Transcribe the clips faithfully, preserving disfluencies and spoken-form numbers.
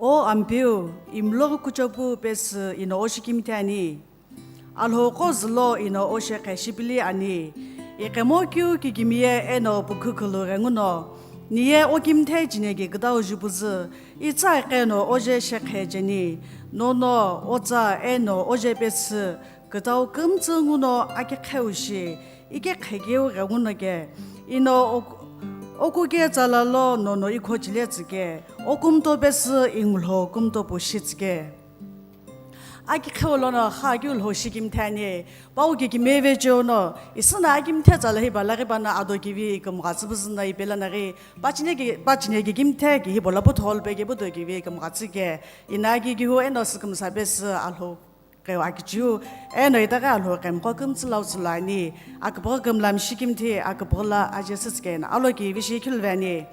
O Ampeu, imloghi kuchopu pesü ino oshi kimthe ani. Alhou qo zülo ino oshi qhe shipili ani. Iqhemo keu kikimiye eno pukhu khulu ghenguno, niye okimthe chineki kütau jupuzü, itsa iqheno oje shekhe cheni. Nono otsa eno oje pesü kütau kümtsü nguno akiqheu shi, ike qhekeu ghenguno ke, ino ok-, okuke tsala lo nono ikho chile tsüke, okumto pesü ingulho kumto pu shi tsüke. Akiqheu lono xakeu lho shi kimthe ani, pau kikimiye ve cheuno, isüna akimthe tsala hipa laghi pano ado kivi kümgha tsüpüzü na ipela naghi, pachine ki, pachine kikimthe ki hipo lapu thol pe kepu do kivi kümgha tsüke, ina ki kihu eno sükümsa pesü alhou qheu akichiu, eno itaghi alhou qhemqo kümtsü lau tsülu ani, aküpüghü kümlami shi kimthi, aküpüghü la aje sütsükena, alo kivi shi khilve ani.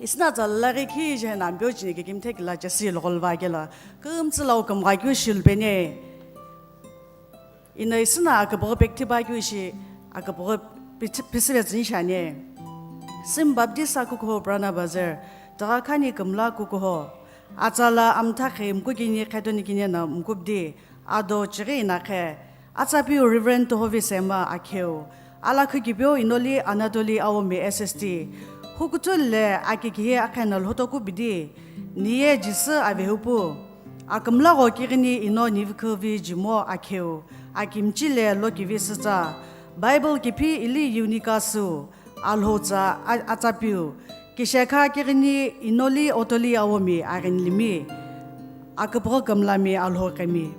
Isüna tsala laghi khi jena Ampeu chineki kimthe kila chesi logolva kelo, kümtsü lau kümgha keu shilu peni. Ino isüna aküpüghü pekthi pa keu ishi, aküpüghü pisi-, pisüve tsüni shi ani. Sim Baptist akukuho Purana Bazar, tugha khani kümla kukuho. Atsala amtha khe mkukini khetoni kini na mkupdi, ado chighi ina khe. Atsapiu Reverend Tohovi Sema akheu. Alakhu kipeu Inoli Anatoli Aomi S S T. Hukuthul le akikihi akhena lhotoku bidi. Niye Jisü avehupu. Akümlagho kighini ino nivikhuvi jimo akheu. Akimchi le lokivi sütsa. Bible kiphi ili Unica su. Alhou tsa a-, atsapiu. Kishekha kighini Inoli Otoli Aomi aghinlimi. Aküpüghü kümlami alhou qhemi.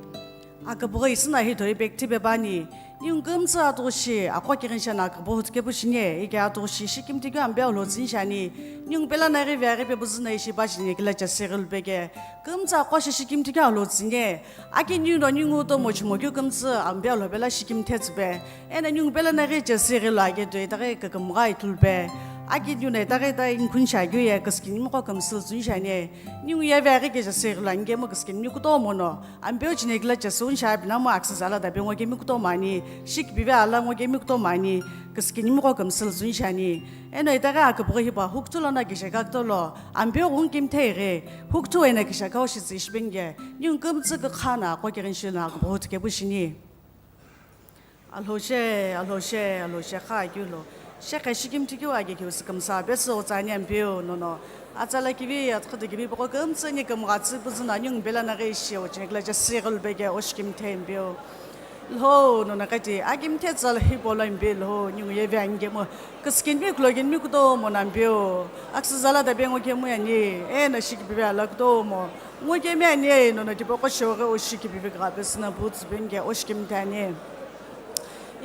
Aküpüghü isüna hi thoi pekthi pe pani, ningu kümtsü atushi, aqo kighini shana aküpüghü hutukepu shini, ike atushi shi kimthi keu Ampeu alhou tsüni shani, ningu pela naghi ve aghi pe püzü na ishi pachine kila chesi ghilu peke, kümtsü aqo shi shi kimthi keu alhou tsüni, aki ningu no ningu tomo chimo keu kümtsü Ampeu alhou pela shi kimthe tsüpe, ena ningu pela naghi chesi ghilu ake toi itaghi kükümgha ithulupe, aki ningu no itaghi ta inkhun shakeu ye küsükinimi qo kümsü tsüni shani, ningu ye ve aghi ke chesi ghilu ani kemu küsükinimi kutomo no, Ampeu chineki la chesi unsha pinamu aküsü zala tape ngo kemi kutomo ani, shi kipive ala ngo kemi kutomo ani, küsükinimi qo kümsü lüzü unshani. Eno itaghi aküpüghü hipa hukuthu lono kisheka kutolo, Ampeu ghungu kimthe ighi, hukuthu eno kisheka ushitsü ishipeni ke, ningu kümtsü kükha no aqo kighini shilo no aküpüghü hutukepu shini. Alhou she, Alhou she, Alhou she, kha akeu lo. Shekhe shi kimthi keu ake keu sükümsa pesü otsa ani Ampeu nono. Atsala kivi, atkhüdo kivi poko kümtsü ni kümgha tsü püzü na ningu pela naghi ishi o chinekila chesi ghilu peke oshi kimthe Ampeu. Lho, nono kati, akimthe tsala hipau lo Ampeu lho, ningu ye ve ani kemu. Küsükinimi kulokinimi kutomo no Ampeu. Aküsü zala tape ngo kemu ani, eno shi kipive ala kutomo. Ngo kemi ani, nono tipaqo shoghi oshi kipive kugha pesü na pu tsüpeni ke oshi kimthe ani.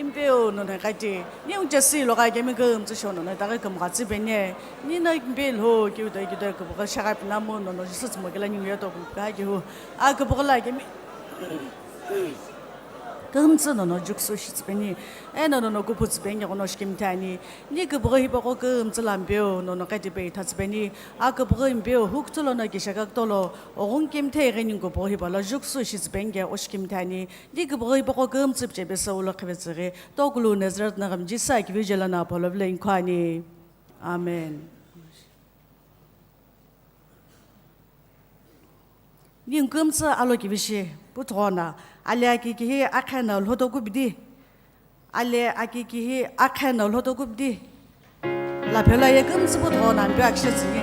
Ampeu nono kati, ningu chesi lo gha kemi kümtsü sho nono itaghi kümgha tsüpeni. Nino Ampeu lho, kiu toi kiu toi küpüghü shegha pinamu nono Jisü tsümo kila ningu ye toku kugha kiu. Aküpüghü la kemi kümtsü nono juksu shitsüpeni. Eno nono kuphu tsüpeni ke ghono oshi kimthe ani. Ni küpüghü hipaqo kümtsü lo Ampeu nono kati pe itha tsüpeni. Aküpüghü Ampeu hukuthu lono kisheka kutolo, oghungu kimthe ighi ningu küpüghü hipa lo juksu shitsüpeni ke oshi kimthe ani. Ni küpüghü hipaqo kümtsü piche pesü ulo qhivetsü ghi, tokulu Nazareth naghi mi Jisü akivi jela no apolo vilo inkho ani. Amen. Ningu kümtsü alo kivishi, puthugho no, ale akikihi akhe no lhotoku bidi. Ale akikihi akhe no lhotoku bidi. Laphelo ye kümtsü puthugho no Ampeu akishe tsüni.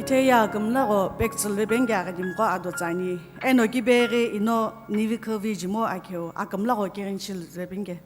Itheya akümla gho pektsülve penge aghinimgho ado tsüani, eno kibeghi ino niviküvi jimo akheu akümla gho kighinshilve penge.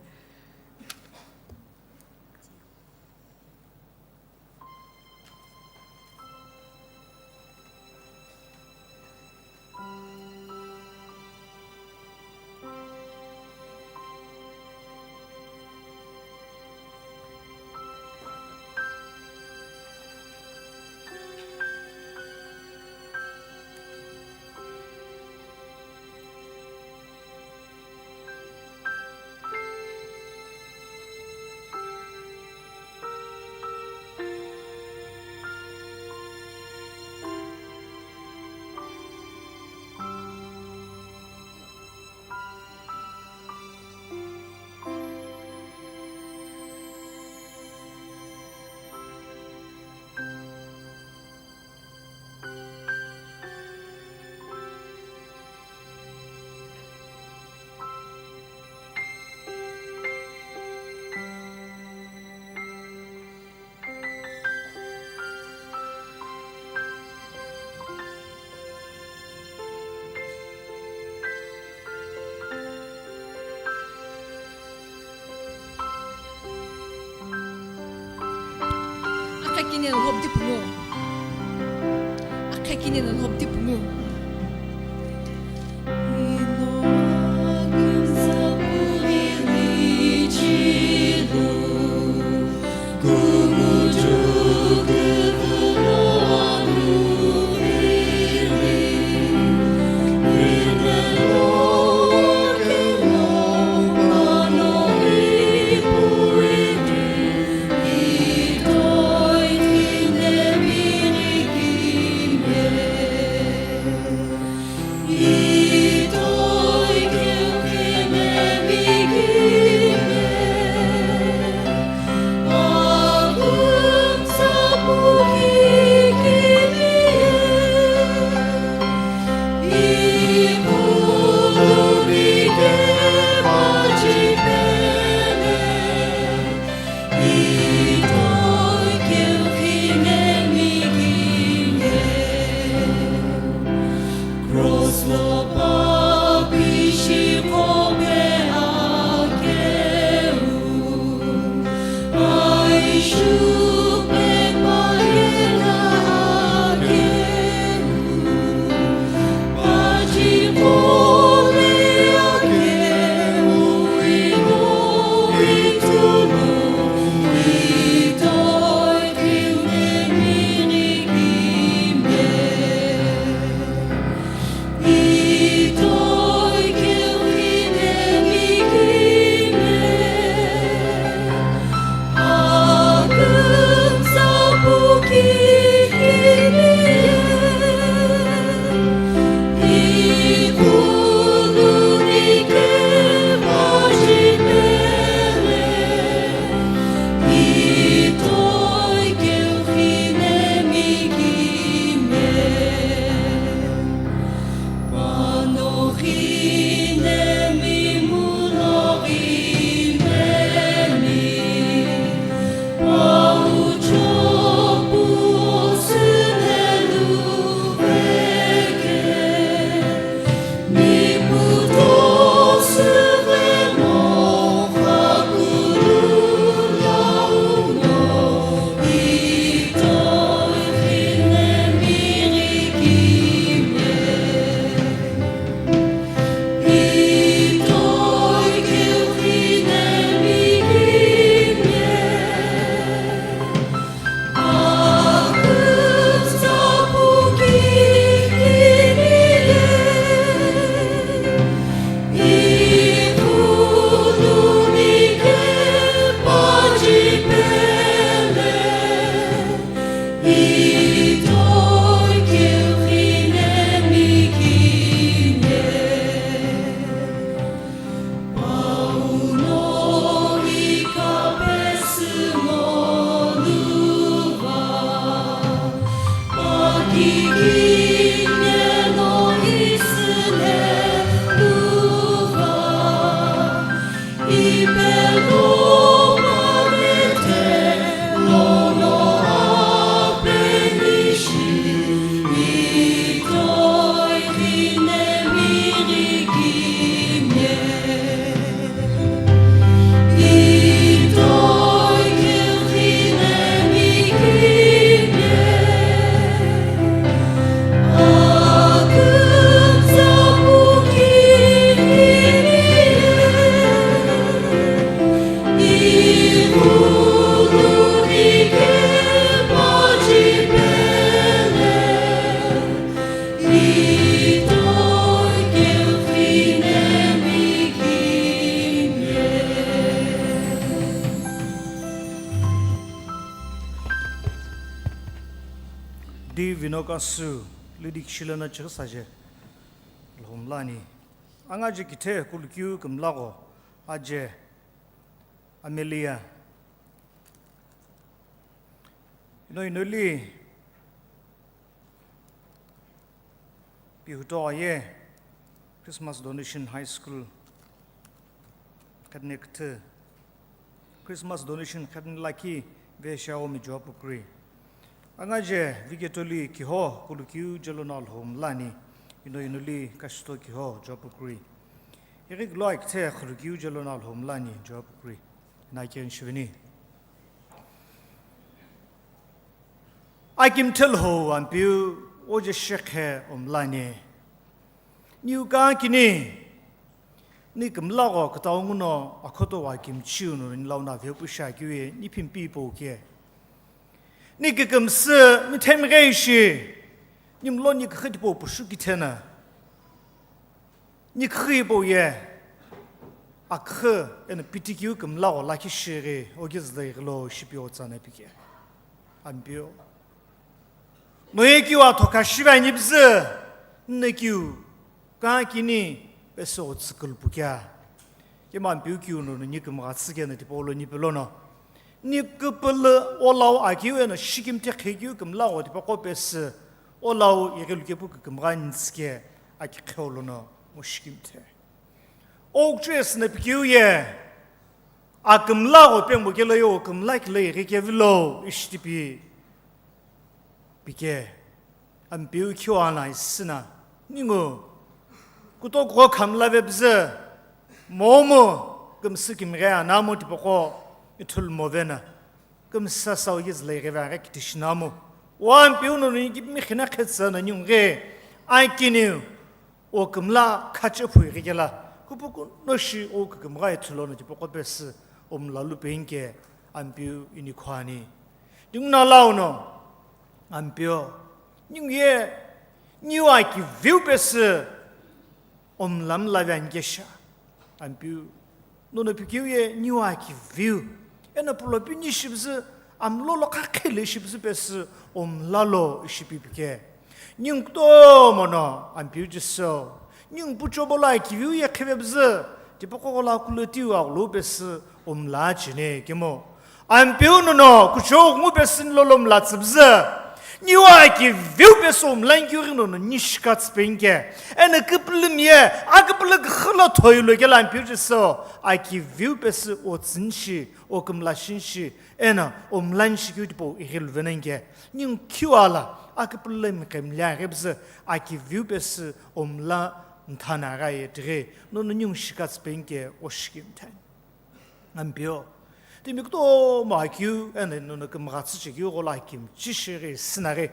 Akha kini no lhobdi pungu. Akha kini no lhobdi pungu. Di vino kasu, lüdi kishilana chighi saje lhomlani. Angaje kithe kulukeu kümlagho, aje Amelia. Ino inoli Pihuto aye Christmas Donation High School khatne kthe Christmas Donation khatne lakhi vesha omi job kukri. Angaje Viketoli kiho kulukeu jelo na lhomlani, ino inoli kashito kiho job kukri. Ighi kilo akithe khulukeu jelo na lhomlani job kukri. Na ken shivini. Akimthe lho Ampeu oje shekhe omlani. Niu ka kini, ni kümlagho kütau nguno akhoto wa kimchiu no ni launa vepu sha kiu ye, ni phimpi po ke. Ni kükümsü mi themghe ishi, ni mlo ni kükhe tipo pushu kithena. Ni kükhe ipo ye, akhe eno pitikeu kümlagho lakhi shighi, ogizlei ghilo shipi otsana pike. Ampeu. Noye kiu athoka shiva nibzü, nne kiu, ka kini, peso otsükülpu kya. Kema Ampeu kiu no ni kümgha tsükena tipolo ni pelono. Ni küpülü olau akiu eno shikimthe khekeu kümlagho tipaqo pesü, olau ighilu kepu kükümgha nitsike aki kheolono mo shikimthe. Okchesü na pikiu ye, akümlagho pembo kelo yo kümla kilo ighi kevilo ishitipi. Pike, Ampeu khiu ana isina, ningu, kutokuqo khamla vepzü, momu, kümsü kimghe anamu tipaqo, ithulu movena, kümsa sau yizlei gheve aghe kitishinamu, wa Ampeu no ni kimi khina khetsa na ningu ghe, akiniu, o kümla khache phui ghikela, kupuku no shi o kükümgha ithulo no tipaqo pesü, omlalu penke, Ampeu ini khuani. Dinguna launo, Ampeu, ningu ye, niu akiviu pesü, omlam lavi ankesha. Ampeu, nono pikiu ye, niu akiviu. Eno pulo pini shibzü, amlo lo kakhele shibzü pesü, omlalo ishipi pike. Ningu kutomo no, Ampeu Jisu, ningu puchobo lo akiviu ye khevebzü, tipaqo la kulotiu aglu pesü, omla chine kemo. Ampeu nono, kuchou ngu pesü nilolo mla tsübzü. Niu akiviu pesü omla nkiu ghi nono nishika tsüpenke. Eno küpülümi ye, aküpülü küxü lo thoilo kela Ampeu Jisu. Akiviu pesü otsünshi, okümla shinshi, eno omla nshi kiu tipau ighilu venenke. Ningu khiu ala, aküpülü miqemli aghebzü, akiviu pesü omla nthana gha ye tighi, nono ningu shika tsüpenke oshikimthe. Ampeu, timi kutomo akiu, eno nono kümgha tsüchekeu ghola kimchi shighi sinaghi.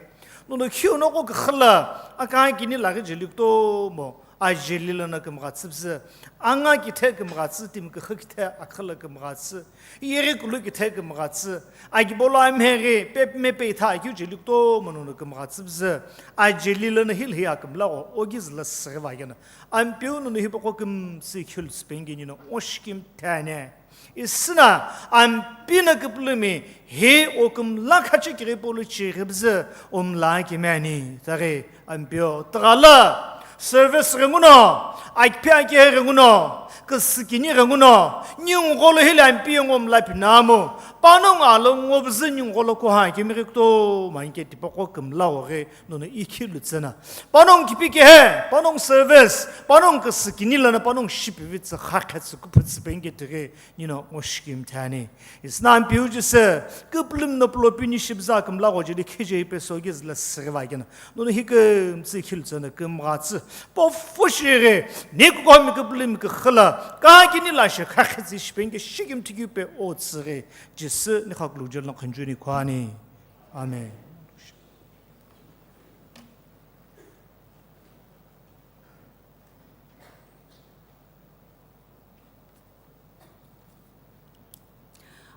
Nono khiu noqo küxüla, aka kini laghi jeli kutomo, ajeli lono kümgha tsübzü, anga kithe kümgha tsü, timi küxü kithe akhüla kümgha tsü, yeghi kulu kithe kümgha tsü, agibolo amheghi, pepme peitha akiu jeli kutomo nono kümgha tsübzü, ajeli lono hilhi akümlagho, ogizla sighiva kena. Ampeu nono hipaqo kümsü khilsü pengeni no oshikimthane. Isina Ampeu no küpülümi hi okümla khache kighi polo chighibzü omla kimani. Taghi Ampeu taghala Service ghenguno, akiphi akehe ghenguno, küsükini ghenguno, ningu gholo hile Ampeu ngo mlapi namu, panongu alo ngo bzü ningu gholo kuha kemi ghi kutomo anke tipaqo kümla gho ghi nono ikhilu tsüna. Panongu kiphi kehe, panongu service, panongu küsükini lana panongu shipivitsü khakhe tsü kuphu tsü penge tighi nino ngo shikimthani. Isna Ampeu Jisü, küpülümi no pulo pini shibza kümla gho jeli khije ipe sogi zila siriva kena. Nono hi kümtsü khiltsü na kümghatsü. Pofu shiri, ni kukomi küpülümi kükhüla, kakini la shi khakhitsi shipenge shikim tikipe o tsiri. Jisü ni khaklu jela khunjuni kwani. Amen.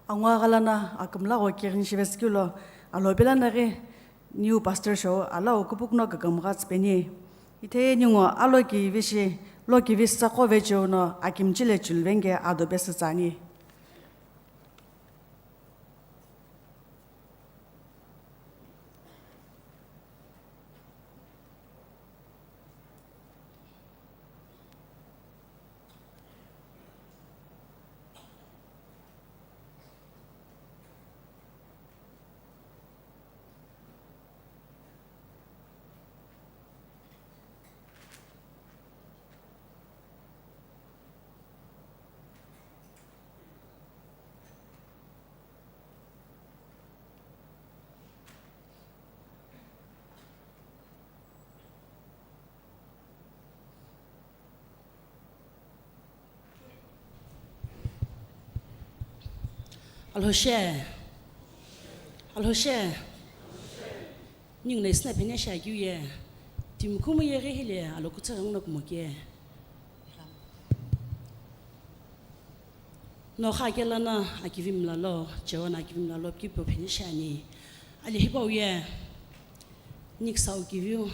Angua ghalana akümla gho kirin shivesükilo, alo belana ghi new pastor show alau kupukno kükümgha tsüpeni. Ithe ningu alo kivishi, lo kivisa qo vecheo no akimchile chulvenge ado pesütsani. Alhoshe. Alhoshe. Ningu na isna phene shi akeu ye. Timi khumu yeghi hile alo kutsa ghenguno kumo ke. Nokha kela na akivi mlalo, chewa na akivi mlalo kipo phene shi ani. Ali hipau ye. Niksau kiviu.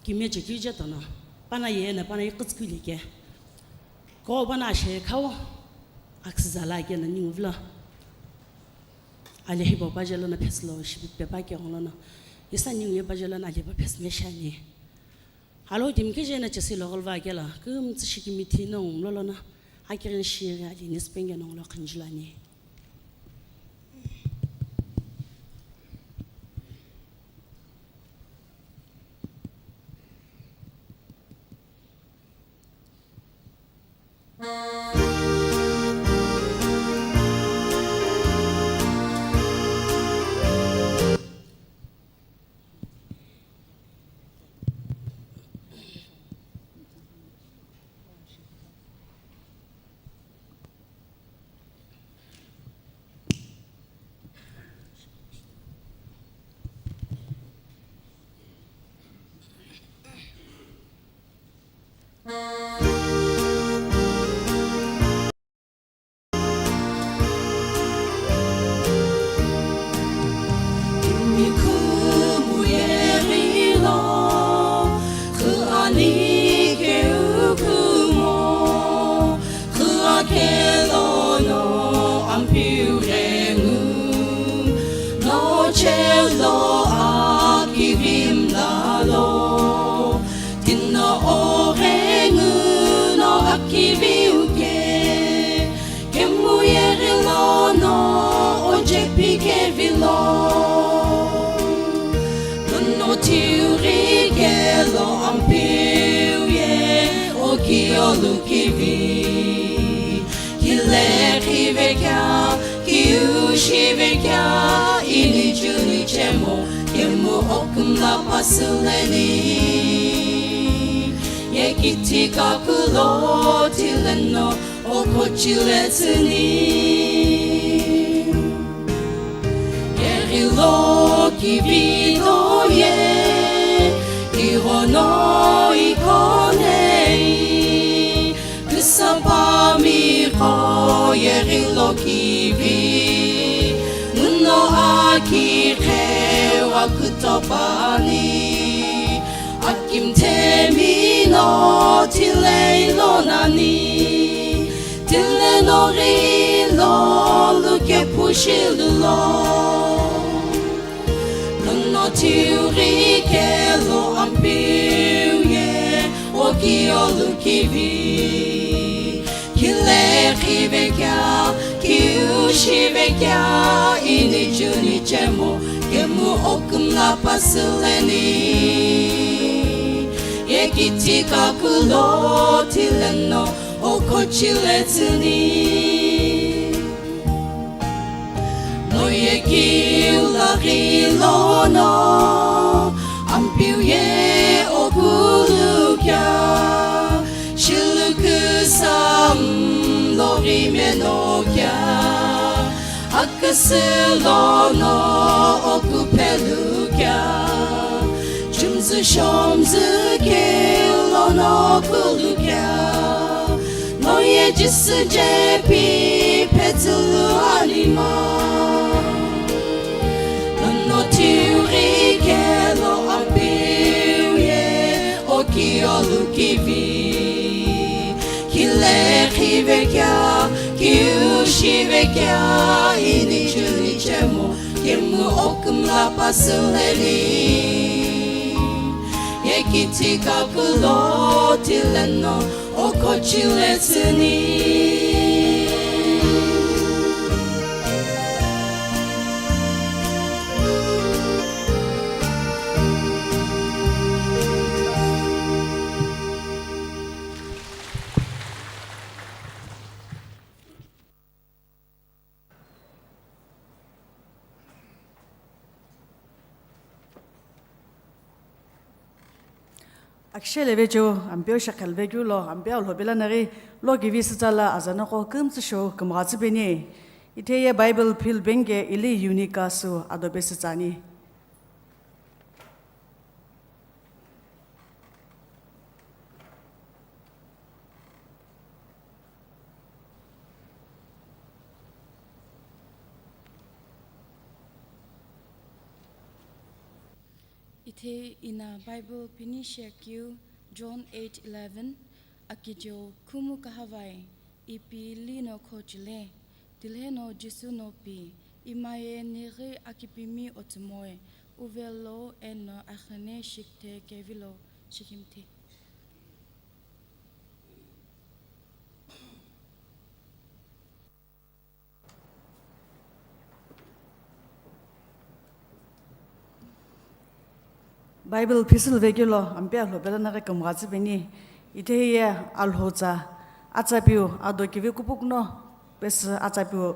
Kimiye chekeu je tono, pana ye na pana ikütsükeu leke. Ko pana ashe khau, aksüzala ke na ningu vilo. Ali hibo pajelo na pheslo, shibi pepa ke ngolo na. Isa ningu ye pajelo na ali pa phes ne shani. Alo timi ke je na chesi lo golva ke la, kümtsü shikimithi no ngolo na. Akirin shiri ali nispenge no ngolo khinjilani. Khüa kelo no Ampeu ghengu, no chelo akivi mlalo, tino o ghengu no akiviu ke, kemu yeghi lo no o jepi kevilo. Nono tiuri kelo Ampeu ye, o kiolu kivi. Kile kive kya, kiu shive kya, ini juni chemo, kemu okumla pasuleni. Ye kiti kakulo tileno, okochile tsüni. Erilo kivi no ye, irono ikonei. Küsapami ko erilo kivi, nguno aki khewa kutopani. Akimthemi no tilei lo nani, tile no ri lo luke pushi lulo. Nono tiuri kelo Ampeu Ki olukivi, kileqi vekea, kiushi vekea, ini chuni chemo, kemu okumla pasuleni. Ye kiti kakulo tileno, okochile tsuni. Noye kiu laghi lono, Ampeu ye okulukia, shiluku sam loghi menokia, aküsü lono okupelukia, chumzü shomzü keu lono okulukia. Noye Jisü jepi petsülu anima. Nono tiughi kelo Ampeu ye oki olukivi. Kileqi vekea, kiushi vekea, ini chuni chemo, kemu okumla pasuleni. Ye kiti kakulo tileno, okochile tsuni. Akishe leve cheu, Ampeu shekhelve keu lo, Ampeu alhopela naghi, lo kivi sütsa la azanoko kümtsü shou kümgha tsüpeni. Ithe ye Bible phil bengke ili Eunice sü adobe sütsani. Ithe ina Bible pini shekeu John eight eleven, akijeu khumu kahavai, ipi lino khochile, tilheno Jisü no pi, imaye nighi akipimi otsümoe, uvelo eno akhane shikthe kevilo shikimthe. Bible phisülve keu lo, Ampeu alhopela naghi kümgha tsüpeni, ithe ye alhotsa, atsa piu, ado kivi kupukno, pesü atsa piu,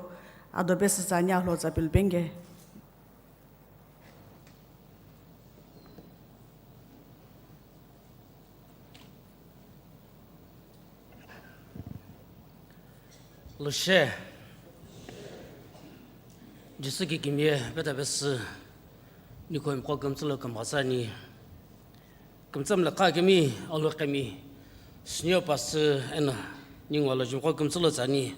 ado pesü tsani alhotsa pilu bengke. Lushe. Jisü kikimiye peta pesü niko imqo kümtsü lo kümgha tsüani. Kümtsü mlakha kimi, alo kemi, senior pastor eno ningu alo jimqo kümtsü lo tsüani.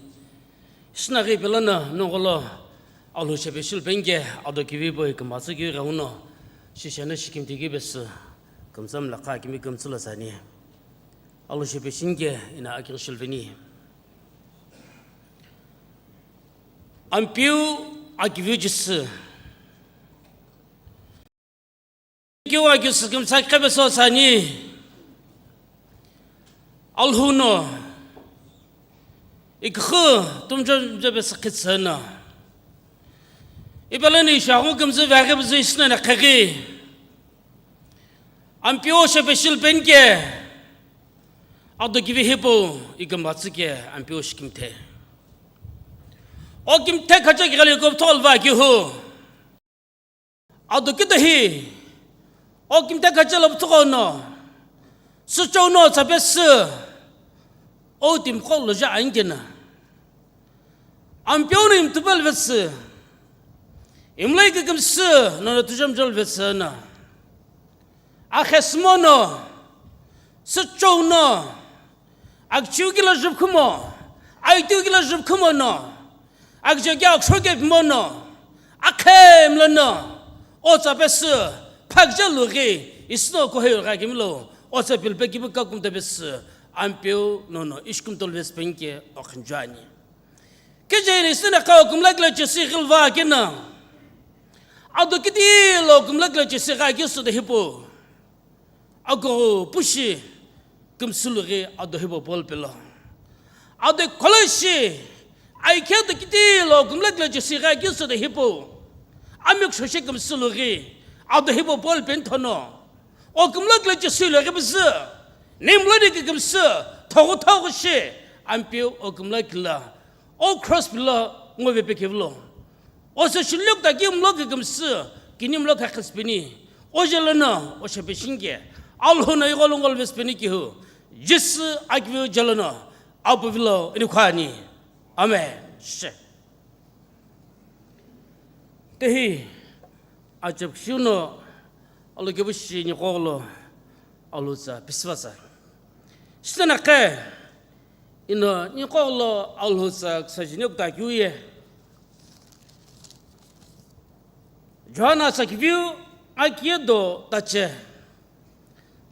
Ishi naghi pelo no nongu lo Alhou shepe shilupeni ke ado kivi poi kümtsü keu ghenguno, shisheno shikimthi keu pesü, kümtsü mlakha kimi kümtsü lo tsüani. Alhou shepe shinike ina akighi shilupeni. Ampeu akiviu Jisü. Keu akeu sü kümtsü akighi pesü tsüani. Alhou no iküxü tumjo pesü khitsü no, ipelo no ishiaghu kümtsü veghi püzü ishi no ina kheghi. Ampeu shepe shilupeni ke ado kivi hipau ikümtsü ke Ampeu shikimthe. O kimthe khacha kighali kupthol va kihu. Ado kito hi, o kimthe khacha lo püthügho no, süchou no tsapesü, o timqo lo ja ankena. Ampeu no imtupel vetsü, imlai kikimsü, nono tujamjal vetsü na. Akhesümo no, süchou no, akichiu kilo jupkhumo, aitiu kilo jupkhumo no, akichiu ke aksho ke pimo no, akhem lo no, o tsapesü, phakja lughi, isno koheu gha kimlo, o tsapil pe kibu kakum tepesü, Ampeu nono, ishkum tolvespeni ke okhinjuani. Kejeli sina kau kumlak la chesi ghilva kena. Ado kiti lo kumlak la chesi gha kisu de hipo. Ago pushi. kümsü lughi ado hipau Paul pelo. Ado kholo shi, aikhe do kiti lo kumla kile Jisü ghi akisü do hipau. Amiku shoshi kümsü lughi ado hipau Paul peni thono. O kumla kile Jisü lughi püzü. Nimlo di kükümsü, thogu thogu shi, Ampeu o kumla kile. O cross pilo ngove pekevilo. O se shilok ta ki mlo kükümsü, kini mlo khakhis peni. O jelono, o shepe shinge. Alhou no igho lo ngolves peni kihu. Jisü akiviu jelono, apu vilo ini khani. Amen. She. Tehi, achep shiuno, alo kebu shi ni koglo, Alhou tsa, pisvasa. Shitana khe, ino ni koglo Alhou tsa ksajini kta kiu ye. Johana tsa kiviu, akiye do tache.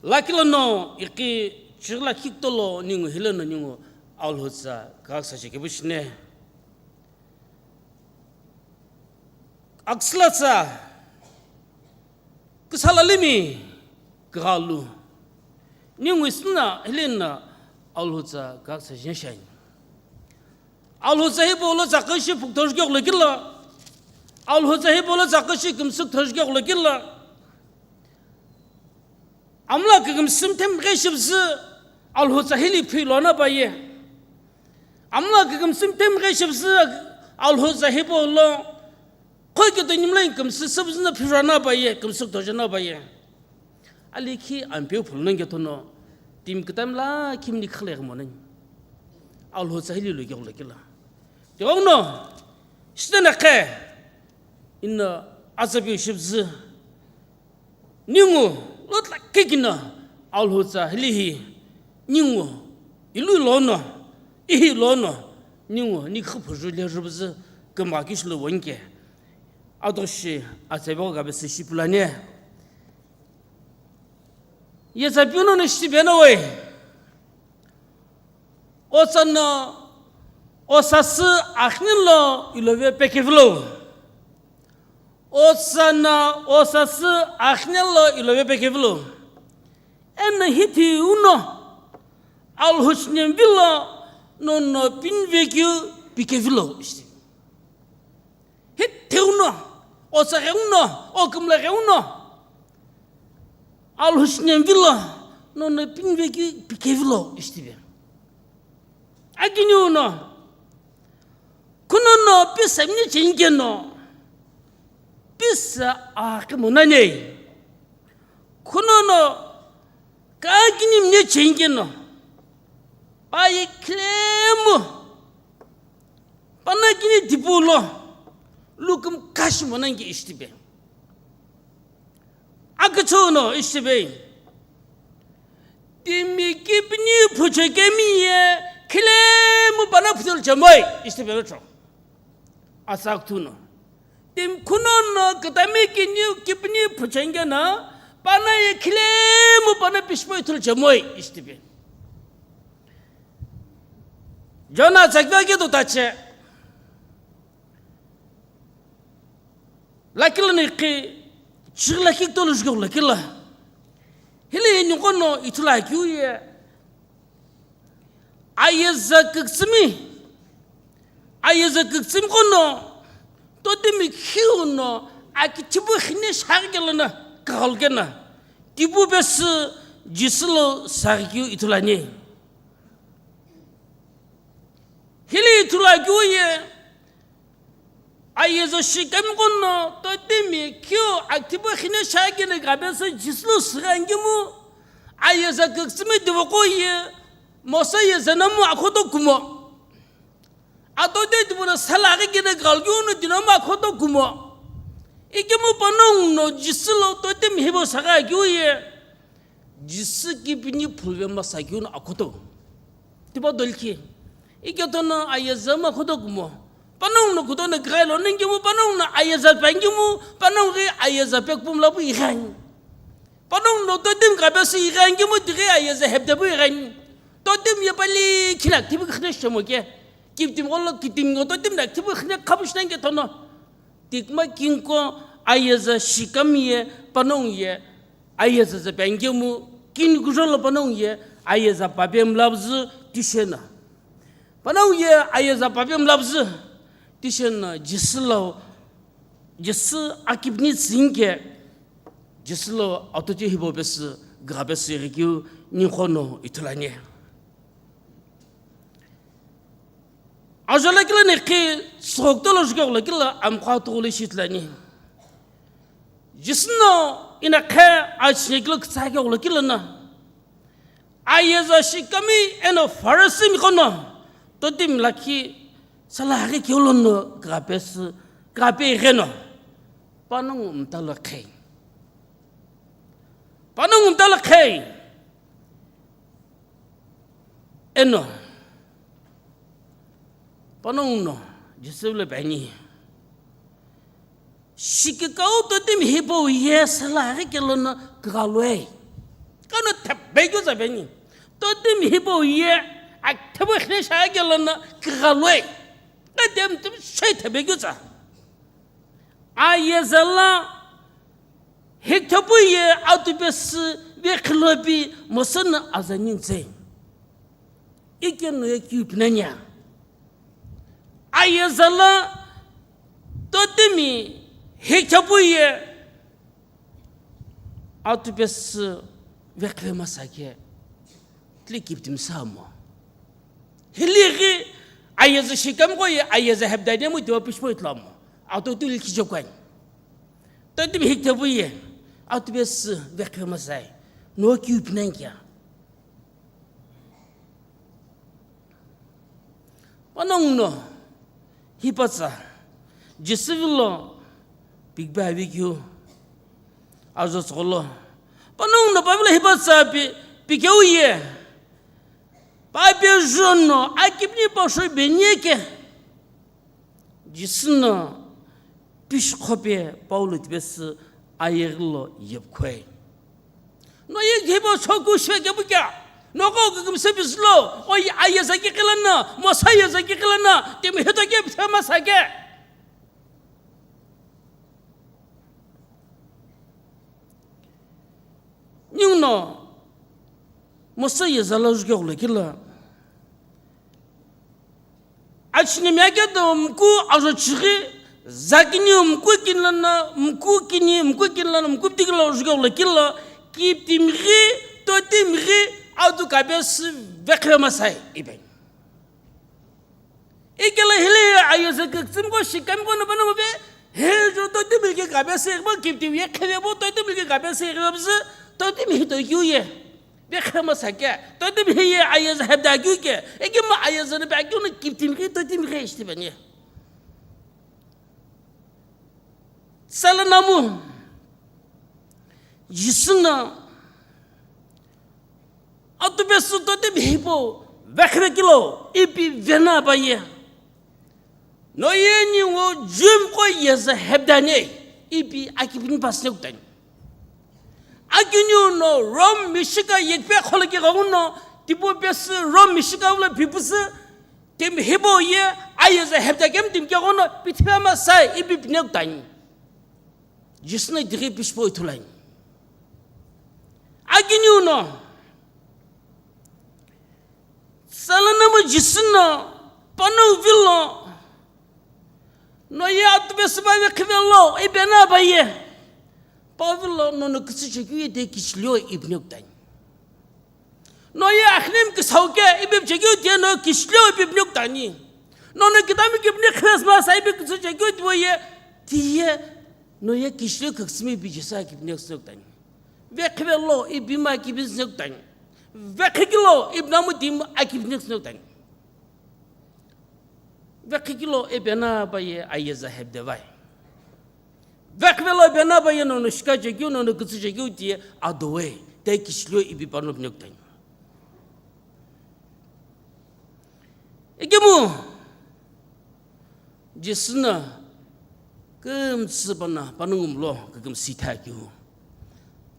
Lakilo no iki chigla kiktolo ningu hile no ningu Alhou tsa kaksa chekebu shine. Aksila tsa ksala limi kgalu. Ningu isna hile na Alhou tsa kaksa jenshani. Alhou tsa hipau lo tsaküshi pukthor juklo kila. Alhou tsa hipau lo tsaküshi kümsük thor juklo kila. Amla kükümsü mthem ghi shibzü Alhou tsa hili philo na baye. Amla kükümsü mthem ghi shibzü Alhou tsa hipau lo. Khoi kito nimla kümsü sibzü na phiro na baye, kümsük thor jana baye. Alikhi Ampeu phulunonge thono, timi kütami la kimni khale ghi monani. Alhou tsa hili lo kila. Tiwongno, shitana khe, ino azabi shibzü. Ningu, lotla kikina, Alhou tsa hili hi, ningu, ilu lono, ihi lono, ningu, ni khuphu ju le rubzü, kümba kishlo wonke. Adoshi, atsebe gabe sishi pulane. Ye tsa piuno ni shi beno we. O tsano, o sasü akhni lo ilove pekevilo. O tsano, o sasü akhni lo ilove pekevilo. Eno hithi uno, Alhou shinem vilo, nono pinve keu pikevilo. Hithi uno, o tsaghe uno, o kümlaghe uno. Alhou shinem vilo, nono pinve keu pikevilo, ishtibe. Akini uno, kunono pisa mini chengeno, pisa akimuna nei. Kunono kakini mini chengeno, paye klemu, pana kini dipulo, lukum kashi monangi ishtibe. Aküchüno ishtibe. Timi kipini phucho kemi ye khilemu pana phutul chamoi ishtibe lo cho. Asak thuno. Tim khunono kitami kini kipini phuchengena pana ye khilemu pana pishpoi thul chamoi ishtibe. Jona chakvya ke do tache. Lakilani ki chigla ki tolu jukla kila. Hili ni kono itula kiu ye. Ayeza küktsümi. Ayeza küktsümi kono totimi khiu no akithibu khine shaghi kelana kagal kena. Tibu besi Jisü lo saghi kiu itulani. Hili itula kiu ye. Ayeza shikemi kono totimi khiu akithibu khine shaghi kena gabesa Jisü lo saghi angimu. Ayeza küktsümi dibo ko ye. Mosa yeza namu akhoto kumo. Atote tipuna salaghi kene galkeu no dinoma khoto kumo. Ikemu panongu no Jisü lo tote mihibo saga keu ye. Jisü kipini phulve masa keu no akhoto. Tipa dolki. Ike tono ayeza ma khoto kumo. Panongu no kuto no grai lo nengemu panongu no ayeza pengemu panongu ghi ayeza pekpum lapu ighani. Panongu no totem gabesi ighangemu tighi ayeza hepdepu ighani. Totem ye pali khinak tibu khine shemo ke. Kitim olo kitim ngo totem nak tibu khine khabush nang ke tono. Tikma kinko ayeza shikam ye panongu ye ayeza zepengemu kin gujolo panongu ye ayeza pape mlapüzü tisheno. Panongu ye ayeza pape mlapüzü tisheno Jisü lo, Jisü akipini tsüni ke, Jisü lo atuche hipau pesü, gha pesü ighikeu ninguqo no ithulu ani. Ajo lakhi lono ikhi tsüghokutolo juke gholo kilo amqo atughu lo ishi ithulu ani. Jisü no ina qhe achine kilo kütsa ke gholo kilo no, ayeza shikemi eno Pharisee miqo no totimi lakhi sala aghi keu lono gha pesü, gha pe igheno panongu mta lo qhei. Panongu mta lo qhei. Eno panongu no Jisü lo pe ani, shikikau totimi hipau ye sala aghi keu lono kugha loi. Kano thephe keu tsa pe ani. Totimi hipau ye akthebo khile sha keu lono kugha loi. Ka totimi shei thephe keu tsa. Ayeza lo hikthepui ye atu pesü vekhilopi Mose no aza nintsei. Ike no ye kiu pinanya. Ayeza lo totimi hikthepui ye atu pesü vekhive masa ke tile kiptimi sa mo. Hilighi ayeza shikemiqo ye ayeza hepdani mu tiwa pishipoi ithulu mo. Atu tu likhi jokoi. Totimi hikthepui ye atu pesü vekhive masai. No kiu pinankia. Panongu no hipatsa Jisü vilo pikbe avi keu ajo tsügholo. Panongu no pa vilo hipatsa pi, pikeu ye pa peju no akipini pasho benie ke. Jisü no pishikhope Paulo tipesü ayeghi lo yepukhoi. No ye hipau shoku sheke bukea. Noko kükümsü pisü lo, o ayeza kikhi lono, Mose ayeza kikhi lono, timi hito ke phe masa ke. Ninguno Mose yeza lo juke gholo kilo. Achini miyake do mku ajo chighi, zakini mku kini lono, mku kini, mku kini lono, mku piti kilo juke gholo kilo, kiptimi ghi, totimi ghi, atu kapesü vekhive masai ipi. Ikelo hile ayeza küktsümiqo shikemiqo no panongu ve, he jo totimi ke kapesü ighibo kiptimi ye khive bo totimi ke kapesü ighibo püzü, totimi hito keu ye. Vekhive masa ke, totimi hi ye ayeza hepda keu ke, ikemu ayeza no pe akeu no kiptimi ke, totimi ke ishi tipeni. Sala namu, Jisü no atu pesü totimi hipau vekhive kilo ipi vena pa ye. No ye ningu Jewmiqo yeza hepdani ipi akipini pasü ne kutani. Akiniu no Rome mishika yekpe kholoki ghenguno tipau pesü Rome mishika vilo pipüsü timi hipau ye ayeza hepda kemu timi ke ghenguno pithive masai ipi pine kutani. Jisü no itighi pishipoi ithulu ani. Akiniu no sala namu Jisü no panongu vilo no ye atu pesü pa vekhive lo ipi vena pa ye. Pa vilo nono kütsü chekeu ye de kichilio ipi ne kutani. No ye akhinimi küsau ke ipi chekeu tiye no kichilio ipi pine kutani. Nono kitami kipine Christmas ipi kütsü chekeu tiye, tiye no ye kichilio küktsümi ipi Jisü akipine kütsü ne kutani. Vekhive lo ipi ma akipine kütsü ne kutani. Vekhikilo ipi namu timi akipine kütsü ne kutani. Vekhikilo ipi vena pa ye ayeza hepde vai. Vekhive lo ipi vena pa ye nono shika chekeu, nono kütsü chekeu tiye adowe, te kichilio ipi panongu pine kutani. Ikemu Jisü no kümtsü pano panongu mlo kükümsü ithakeu.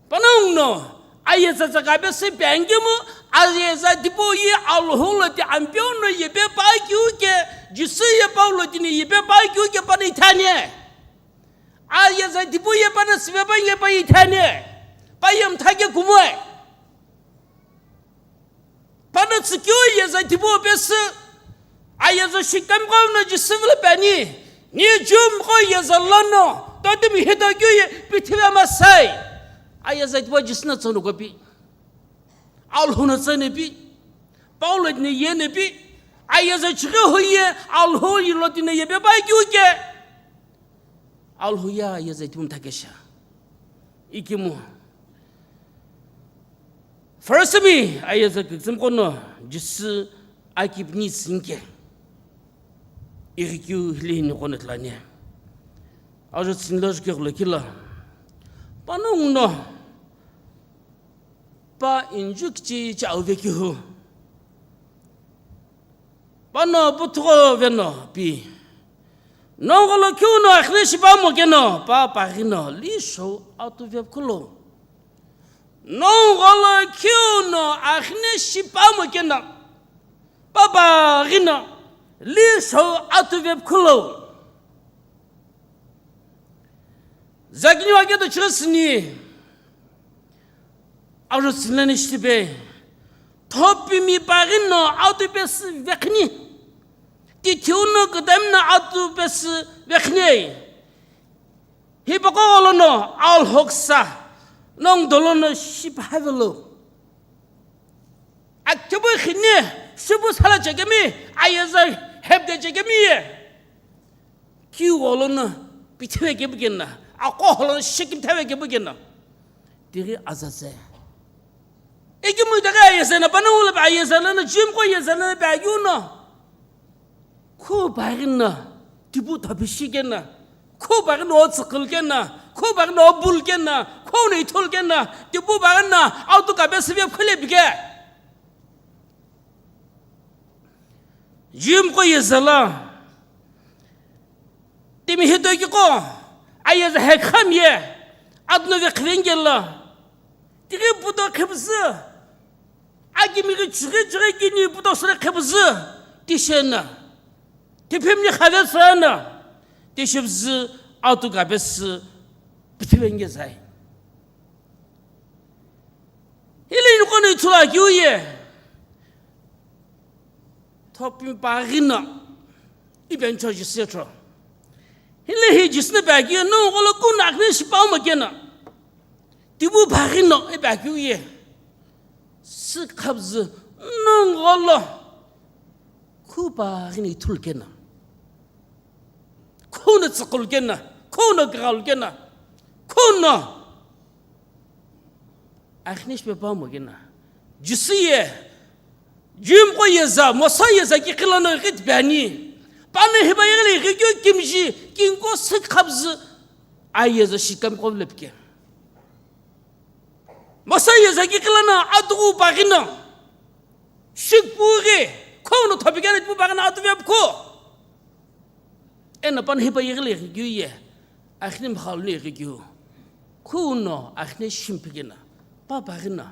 Panongu no ayeza tsaka pesü pe angemu, ayeza tipau ye Alhou lo ti Ampeu no yepe pa keu ke, Jisü ye Paulo tini yepe pa keu ke pano ithani. Ayeza tipau ye pano süve pa ye pa ithani. Pa ye mtha ke kumoi. Pano tsükeu yeza tipau pesü, ayeza shikemiqo no Jisü vilo piani, ni Jewmiqo yeza lono, totimi hitokeu ye pithive masai. Ayeza tipau Jisü no tsüno kopi. Alhou no tsüno pi. Paulo tino yeno pi. Ayeza chighi hoye, Alhou yilo tino yepe pai keu ke. Alhou ye ayeza tipau mtha kesha. Ikemu. Farisimi ayeza küktsümiqo no Jisü akipini tsüni ke. Ighikeu hile hini qo no ithulu ani. Ajo tsüni lo jukeghulo kila. Panongu no pa inju kichichi auve kihu. Pano puthugho veno pi. Nongu gholo kiu no akhine shipamo keno, pa paghi no, li shou atu vepkhulo. Nongu gholo kiu no akhine shipamo keno, pa paghi no, li shou atu vepkhulo. Zakini wa keto chirasini. Ajo tsüni lani shitipe. Thopimi paghi no atu pesü vekhini. Tithiu no kütami no atu pesü vekhini. Hipaqo gholo no Alhou kisa. Nongu dolo no shiphavelo. Akitibu khini, shipu sala chekemi, ayeza hepde chekemi ye. Kiu gholo no pithive kepu keno, aqo gholo no shikimthave kepu keno. Tighi azatse. Ikemu itaghi ayeza no, panongu lo ayeza lono, Jewmiqo yeza lono pe ayu no. Khu paghi no, tipu thapishi keno, khu paghi no tsükulu keno, khu paghi no bul keno, khu no ithulu keno, tipu paghi no, autu kape süve khule bike. Jewmiqo yeza lo, timi hitokiqo, ayeza hekhami ye, atu no vekhivengelo, tighi puto khipüzü, akimi ghi chughi chughi kini puto sure khipüzü, tishena, tiphimni khave tsüna, tishipüzü, atu kape sü, pithivenge zai. Hile niqo no ithulu akeu ye. Thopimi paghi no. Ipi ani cho Jisü ye cho. Hile hi Jisü no pe akeu ye, nongu gholo kiu no akhine shipamo keno. Tipu paghi no ipi akeu ye. Sü khapüzü nongu gholo. Khu paghi no ithulu keno. Khu no tsükulu keno. Khu no kighalu keno. Khu no. Akhine shipepamo keno. Jisü ye, Jewmiqo yeza, Mosa yeza kikhi lono ighi tipe ani. Pano hipau yeghilo ighikeu kimiji, kinko sü khapüzü, ayeza shikemiqo vilo pike. Mosa yeza kikhi lono atughu paghi no, shikipughi, khou no thopikena tipu paghi no atu vepkhu. Eno pano hipau yeghilo ighikeu ye, akhine mkhalu no ighikeu. Khu no akhine shimphikena, pa paghi no,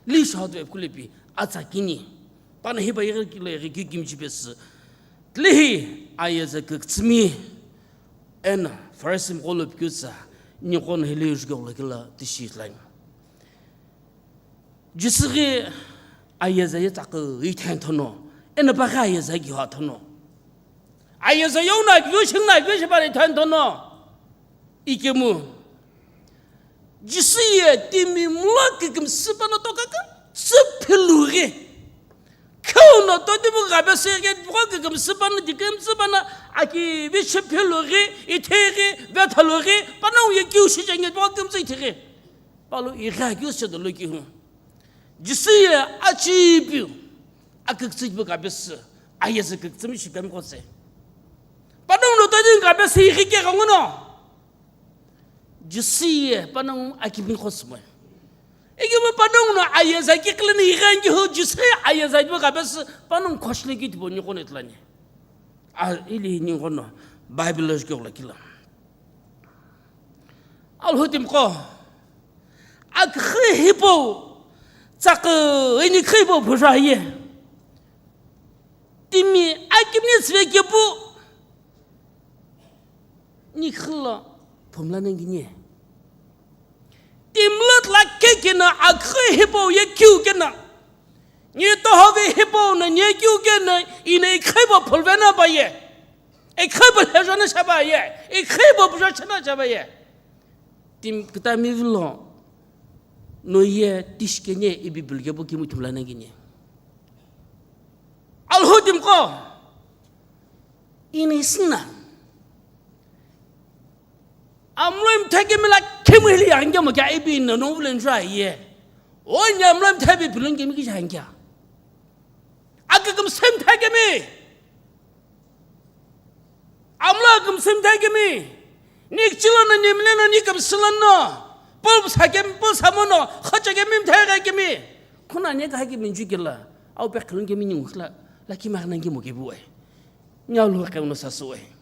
li shou atu vepkhu lepi, atsa kini. Pano hipau yeghilo ighikeu kimiji pesü. Tilehi ayeza küktsümi, eno Farisimiqo lo pikeu tsa, niqo no hile jukeghulo kila tishi ithulu ani. Jisü ghi ayeza ye tsaqü ithenthono, eno paghi ayeza kiu athono. Ayeza yona kiu shingna kiu shipani ithenthono. Ikemu. Jisü ye timi mlo kükümsü pano toka kümtsü philughi. Kheu no totipu ghape sü ye tipaqo kükümsü pano, tikümtsü pano, aki vichi philughi, ithighi, vethalughi, panongu ye kiu shichenghe tipaqo kümtsü ithighi. Palo ighi akeu sü dolo kihu. Jisü ye achipiu, aküktsü tipau ghape sü, ayeza küktsümi shipemiqo tse. Panongu no totimi ghape sü ighi keghenguno. Jisü ye panongu akipiniqo sümoi. Ikemu panongu no ayeza kikhi lono ighi ani kihu, Jisü ye ayeza tipau ghape sü, panongu khoshile keu tipau niqo no ithulu ani. A, hile hi niqo no Bible lo jukeghulo kila. Alhou timiqo, aküxü hipau, tsaqü ini küxü hipau phuzho aye. Timi akimini tsüve kepu, niküxü lo phumla nengini. Timi lo tla kekeno aküxü hipau ye kiu keno. Ni tohovi hipau no ni kiu keno ino ikhaibo phulvena paye. Ikhaibo lhejana shabaye. Ikhaibo bujachana shabaye. Timi kutami vilo no ye tishikene ibi bilgebu kimu thumlana gini. Alhou timi qo. Ini sina. Amlo imthakemi la khemu hili yangya mo kya ibi no no vulen jwa ye. O nya amlo imthabi bilun kemi ki jangya. Akakam sem thakemi. Amlo akam sem thakemi. Ni kichilo no ni mle no ni kam silo no. Pul sakemi, pul samono, khachakemi mthakemi. Khuna ni ka hakemi njukila. Au pe khilun kemi ni ukhla. La ki magna ki mo kebu ai. Nya lo ka no sasu ai.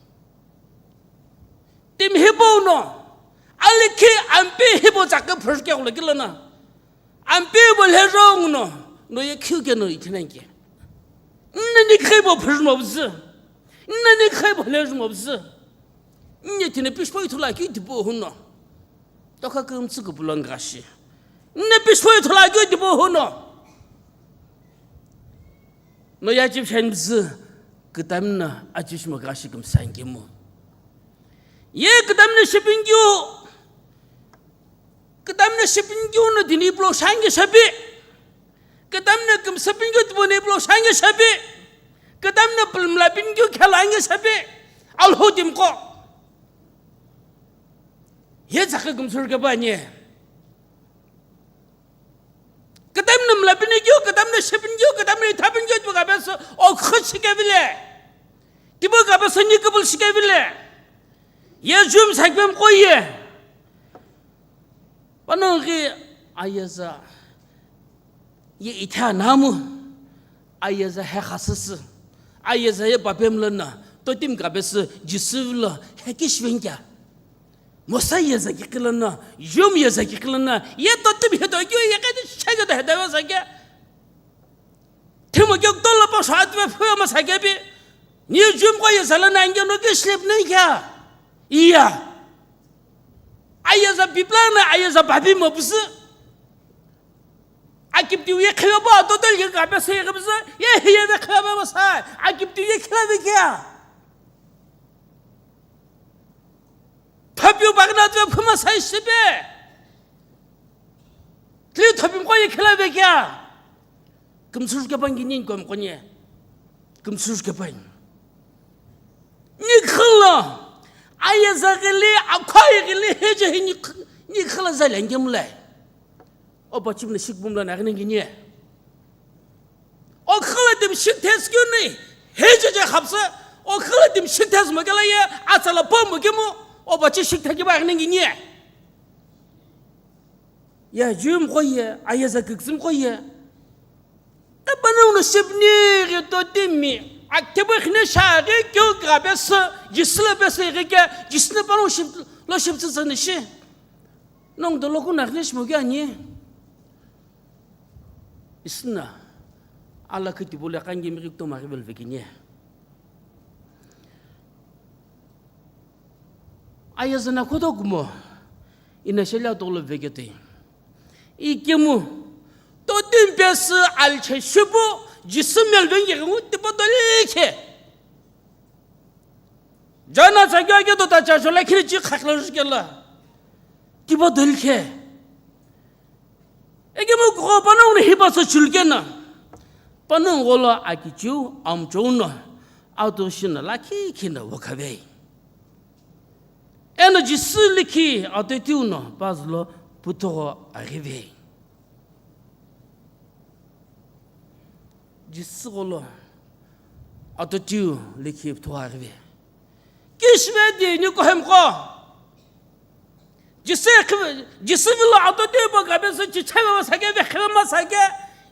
Timi hipau no, alikhi ampe hipau tsakhe phurke kula kilana. Ampe bo lhejong no, no ye khiu ke no ithinanke. Nna ni khaibo phurmo bzu. Nna ni khaibo lhejmo bzu. Nne tine pishpo ithula ki dibo huno. Toka kümtsü kupulong gashi. Nne pishpo ithula ki dibo huno. No ya chip shen bzu. Kitamna achishmo gashi kümsangemo. Ye kitamna shipingyu. Kitamna shipingyu no dini blo shangi shabi. Kitamna kümsapingyu tibone blo shangi shabi. Kitamna pulmla pingyu khalangi shabi. Alhou timi qo. Ye zakhe kümsur ke bani. Kitamna mla pingyu, kitamna shipingyu, kitamna ithapingyu tibo kabeso o khachike bile. Tibo kabeso ni kubul shike bile. Ye jum sakbem qo ye. Panongi ayeza ye itha namu, ayeza he khasisi, ayeza ye papem lana, totim kabesi Jisü vilo he kishvengya. Mosa yeza ki kilana, yum yeza ki kilana, ye totim he to kyo ye kadi shega da he da sa kya. Thimo kyo to la pa sa atve phu ma sa kya bi. Ni jum ko yeza lana ngi no ki slip nei kya. Iya. Ayeza biplana, ayeza babi mo busi. Akiptiu ye kheba ba total ye kabe se ye kabe se, ye ye de kheba ba sa. Akiptiu ye khela de kya? Thapiu bagna de phuma sa shibe. Tli thapim ko ye khela de kya? Kümsur ke bang gini kom konye. Kümsur ke bang. Ni khala. Ayeza gili, akhai gili, heje he ni kh-, ni khala zalen gemle. O bachim ne shik bumla na gini gini. O khala dim shik thes kyu ni. Heje je khapsa. O khala dim shik thes mo kala ye. Atsala pom mo kemo. O bachi shik thaki ba gini gini. Ya jum ko ye, ayeza kiksim ko ye. Epana uno shibni ghi to timi, aktebu khine shaghi kyo gabes, Jisü lo bes ghi ke, Jisü ne pano shib, lo shib tsü tsü nishi. Nong dolo kuna khine shimo kya ni. Isna, ala khitibu le kangi mi to ma ghi bel vekini. Ayeza na khoto kumo, ina shela tolo vekete. Ikemu, to timpesi alche shipu, Jisü melvenge ngu tipa dole khe. Jana tsagyo ake to ta cha shola khiri chi khakla jukela. Tipa dole khe. Ekemu kukho panongu no hipatsa chulukena, panongu gholo akichiu amchou no atu shino lakhi khino wokhavei. Eno Jisü likhi atotiu no pazülo puthugho aghivei. Jisü gholo atotiu likhi puthugho aghivei. Kishve di ni kohemkho. Jisü, Jisü vilo atotiu bo gabe sü chichhe ma sake, vekhe ma sake.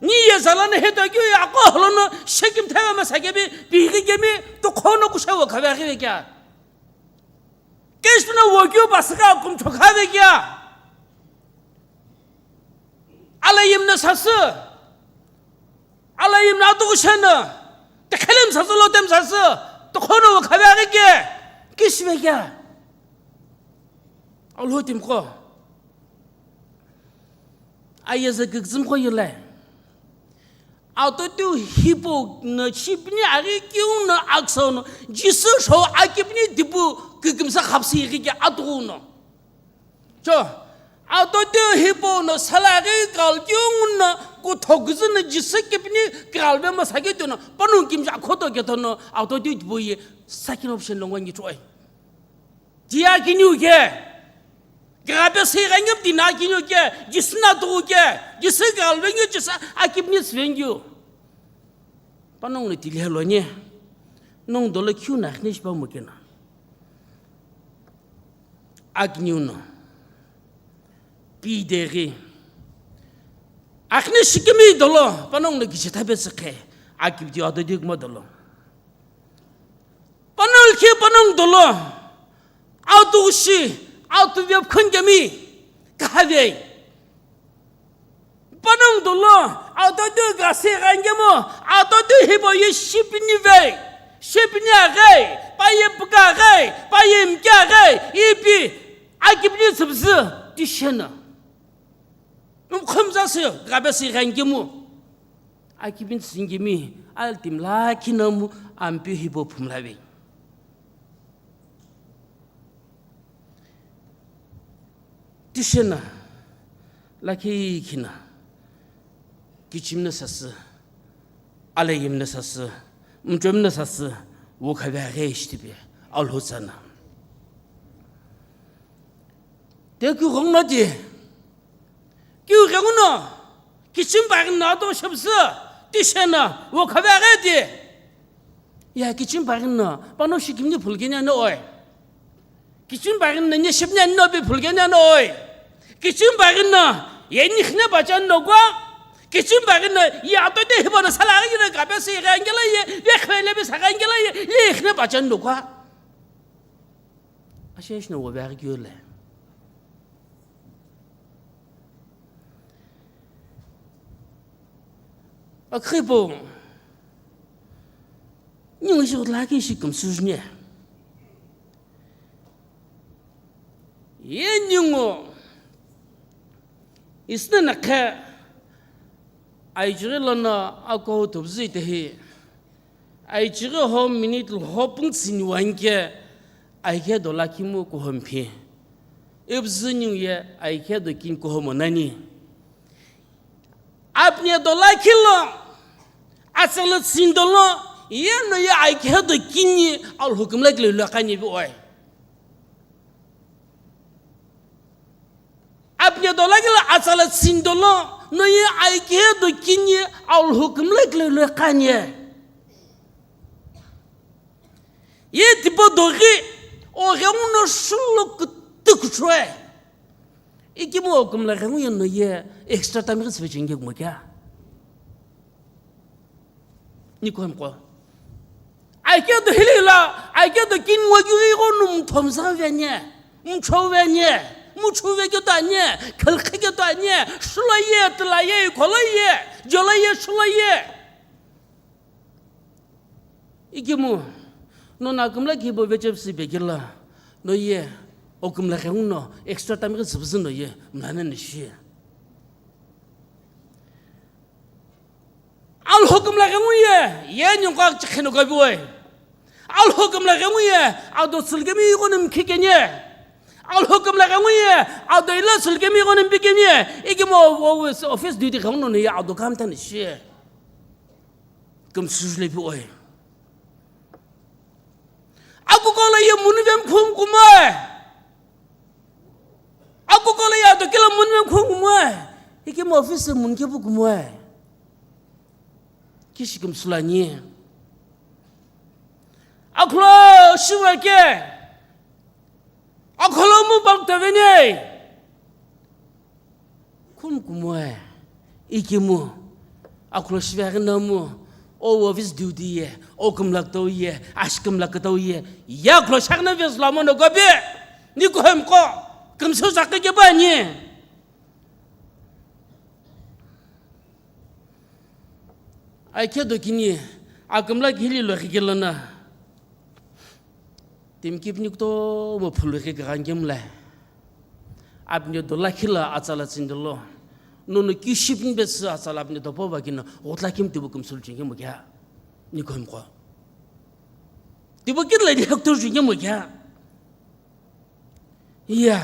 Ni ye zalana he to kyu ya ko holono shekim theva ma sake bi, bi ghi kemi to khono kusha wo khave ghi kya. Kishvna wo kyu ba saka kum chokha ve kya. Alayim na sasü. Alayim na tu kushana. Te khelem sasü lo tem sasü. To khono wo khave ghi kya. Kishve kya. Alhou timi qo. Ayeza kikzim qo yilai. Atotiu hipau no shipini aghi keu no akisau no, Jisü shou akipini tipu kikimsa khapsi ighike atughou no. Cho, atotiu hipau no salaghi kal keu no kuthokuzü no Jisü kipini kal ve masakeu no, panongu kimshi akhoto keto no, atotiu tipu ye second option lo ngwangi choi. Tia kiniu ke. Kaghape si ghangi tina kiniu ke. Jisü na tu ke. Jisü galvengyu Jisü akipni svengyu. Panongu no tili helo nye. Nongu dolo kiu na akhne shipa mo kena. Akiniu no. Pi deghi. Akhne shikimi dolo. Panongu no kichitabe sikhe. Akipti ado dik mo dolo. Panongu khi panongu dolo, atu shi, atu vep khun kemi, kahavei. Panongu dolo, atu tu gasi gangemo, atu tu hibo ye shipini vei, shipini agei, pa ye pka agei, pa ye mkia agei, ipi, akipini tsubzu, tishena. Mkhomza se, gabe se gangemo. Akipini tsingimi, altim lakhi namu ampi hibo phumlavi. Tishena, lakhi khina, kichimna sasü, alayimna sasü, mchomna sasü, wukhaveghe ishtipi, alhutsana. Teku ghongna ti, Kiu ghenguno, kichim baghin no ado shapsü, tishena, wukhaveghe ti. Ya kichim baghin no, pano shikimni phulgeni ano oi. Kichim baghin no, nyeshipni ano bi phulgeni ano oi. Kichim baghin no, ye nikhne bachan no gwa. Kichim baghin no, ye atote hibo no sala ghi no gabe si gangela ye, ye khwele bi sa gangela ye, ye ikhne bachan no gwa. Ashesh no wukhaveghe kiu le. Akhipu, ningu shi lakhi shi kumsujne. Ye ningu, isna nakhe, aichiri lono ako tubzi tehi. Aichighi ho minute lho pung tsini wanke, aikhe dola kimu kuhom phi. Ibzü ningu ye aikhe do kin kuhomo nani. Apni dola kilo, atsala tsindolo, ye no ye aikhe do kini alhukum la kilo lo kani bi oi. Apni dola kilo atsala tsindolo, no ye aikhe do kini alhukum la kilo lo kani. Ye tipo doghi, o ghenguno shulo kutukuchwe. Ikimu okumla ghengu ye no ye extra time ghi sivechenge kumo kya? Nikohemqo. Aike do hilila, aike do kinwa kiri gho nu mthomsa vene, mcho vene, mchu veke do anye, khalkhe ke do anye, shula ye, tla ye, khola ye, jola ye, shula ye. Ikimu, no na kumla kibo vechep si bekila, no ye, okumla ghengu no, extra time ghi sivzi no ye, mlana nishi. Alhukum la ghengu ye, ye nyungkak chikhino gabi we. Alhukum la ghengu ye, ado tsulgemi ighonim khikenye. Alhukum la ghengu ye, ado ila tsulgemi ighonim bikenye. Ikimo office duty ghengu no ye, ado kam tani shi. Kum sujle bi we. Akukolo ye munuvem khum kumwe. Akukolo ye adokilo munuvem khum kumwe. Ikimo office mun kepu kumwe. Kishikim sulani. Akhlo shiva ke. Akhlo mu bak tavene. Khum kumwe, ikimu, akhlo shiva ghi namu, o office duty ye, o kumlak tau ye, ashi kumlak tau ye, ya akhlo shagna ves lamo no gobe, ni kohemqo, kumsu sakhi ke bani. Aikhe do kini, akumlak hili lo khikilana. Timkip nikto mo phulughi kaghan kemlai. Apni dola khila atsala tsindolo. Nono keu shipni pesü atsala pini dopo va kino ghutla kemu tibu kümsü lu chengemo kea? Nikuhemqo. Tibu kidla di hektor chengemo kea? Iya.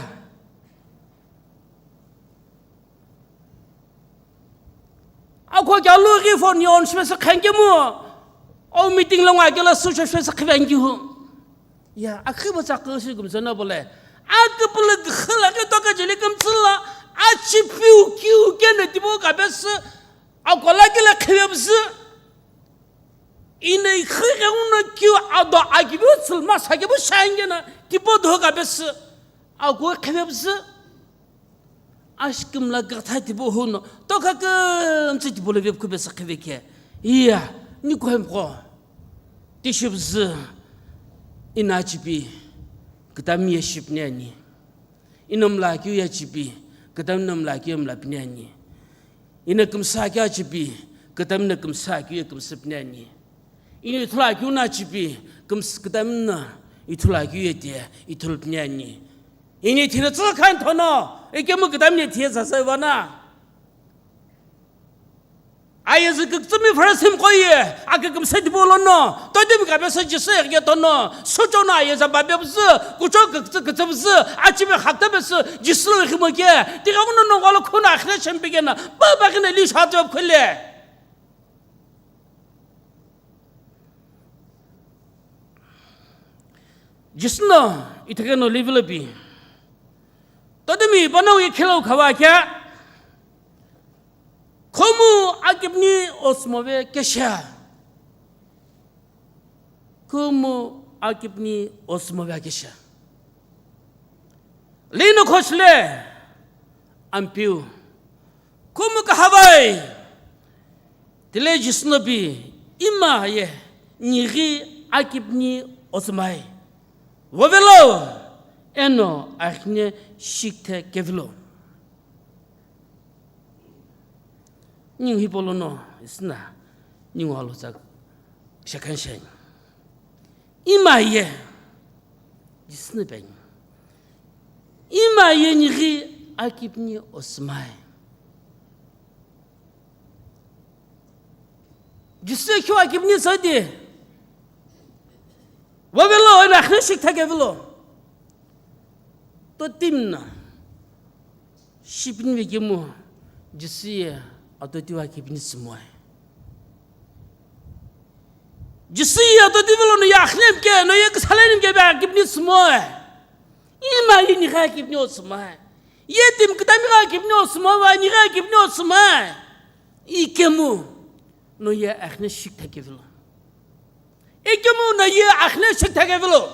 Akho kya lu ghi phone yon shipesü khankemu, o meeting lo ngakela su shipesü khivankihu. Ya, akhibo tsakhi shi kumsana bole. Akipulu gkhila ke toka jeli kumtsula, achipiu kiu kene tibo kapesü, akola kele khivebsü. Ine khire uno kiu ado akibiu tsulma sakibu shangena, tibo do kapesü. Ako khivebsü. Ashikimla gakthai tibo huno, toka kümtsü tibo le vepkhu besa khiveke. Iya, nikuhemqo. Tishibzü, ina chipi, kutami ye shipni ani. Ina mla keu ya chipi, kutami na mla keu ya mla pini ani. Ina kümsa keu ya chipi, kutami na kümsa keu ya kümsa pini ani. Ina ithulu keu na chipi, küms-, kutami na ithulu keu ya te, ithulu pini ani. Ini thina tsü khan thono, ikemu kutami ni thiye sasa vana. Aye zü küktsümi first him koye, ake kümse dibo lono, todimi kabe sa Jisu ye thono, socho na aye zamba bebzü, kucho küktsü küktsübzü, achibe khakta besü, Jisu lo himo ke, tiga uno no ngolo khuna akhre chembe kena, baba kena li sha job khule. Jisu no ithikeno livilo pi. Todimi panongu ye khelo khawa kya? Khomu akipni osmove kesha. Khomu akipni osmove kesha. Lino khosle ampiu. Khomu kahavai. Tile Jisu no pi ima ye nighi akipni osmai. Vovelo eno akhine shikthe kevilo. Ningu hipolono isna ningu alo tsak shakhan sheng. Ima ye Jisu no pi ani. Ima ye nighi akipni osmai. Jisu ye khiu akipni sadi. Vovelo eno akhine shikthe kevilo. Totimna. Shipni vekemu Jisu ye atotiu akipni sumoi. Jisu ye atotiu velo no ye akhine mke, no ye ksale mke be akipni sumoi. Ima ye nighi akipni osmai. Ye timi kutami gha akipni osmai, va nighi akipni osmai. Ikemu no ye akhine shikthe kevilo. Ikemu no ye akhine shikthe kevilo.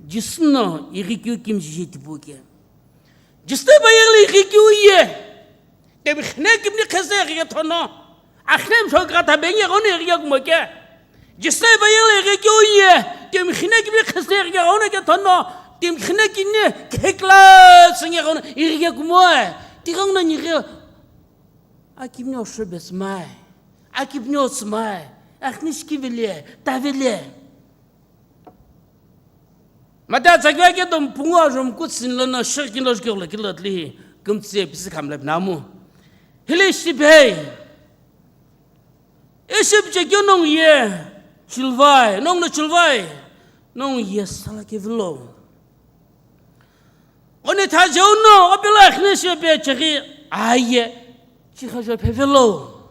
Jisu no ighi keu kimjije tipu ke. Jisu no bayeghle ighi keu ye. Temi khine kimni khese ighi ke thono. Akhine msho gha thabe nge ghono ighi ke kumo ke. Jisu no bayeghle ighi keu ye. Temi khine kimni khese ighi ke ghono ke thono. Temi khine kini khekla singe ghono ighi ke kumo. Tighono nighi akipni osho besmai. Akipni osmai. Akhine shikivele, tavele. Mata tsakiwa ke dom pungu ajom kutsin lono shirkin lo jikelo kilo tlihi kumtsi pisi khamla binamu. Hili shipei. Ishi pche kyo nong ye chilvai, nong no chilvai, nong ye sala kevilo. One tha jeuno, opelo akhine shipe cheghi aye, chikha jo phevelo.